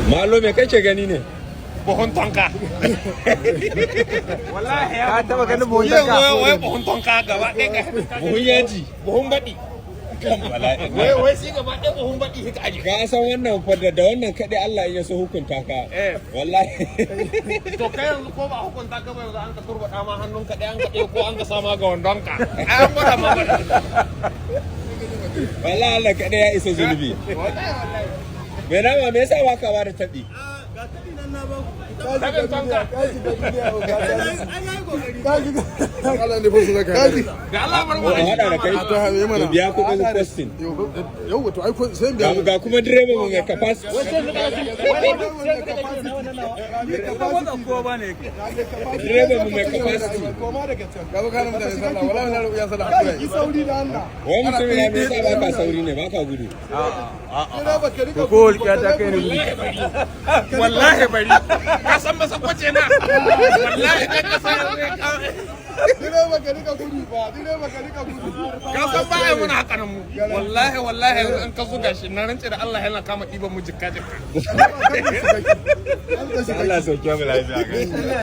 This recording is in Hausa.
Malo, me kake gani ne? Buhun tonka. Wallahi ya Ka taba ganin buhun yanzu tonka? Wai buhun tonka gaba ɗaya ga Buhun yaji. Buhun baɗi. Bala'i. Wai shi gaba ɗaya buhun baɗi hika aji. Ka san wannan fa da wannan kaɗai Allah in ya so hukunta ka. Eh. Wallahi. To kai yanzu ko ba a hukunta ka ba, yanzu an ka turbaɗa ma hannun ka ɗaya, an ka ɗaya ko an ka sama ga wandon ka. Ai an gwada ma ba. Wallahi Allah kaɗai ya isa zunubi. Wallahi wallahi. Me nama, me yasa baka ba da taɓi? Tabin tonka. Allah ne fa su zaka. Da Allah bar mu. Ko a haɗa da kai? To ha yi mana. To biya kuɗin posting. Yau to ai sai Ga biya. Ga kuma direban mu mai capacity. Direban mu mai capacity. Ga ba kana mutane sallah, wallahi na roƙi sallah. Yi sauri da Allah. Wai mutum ya, me yasa baka sauri ne, baka gudu? To ko walƙiya ta kai ni gudu. Wallahi bari. Ka san masa kwace na. Wallahi kai ka san. Direba, ka rika gudu ba, direba, ka rika gudu. Ka san ba ai muna haka nan mu. Wallahi wallahi yanzu in ka zuga shi, na rance da Allah yana kama ɗiban mu jikka jikka. Allah sauke mu lafiya.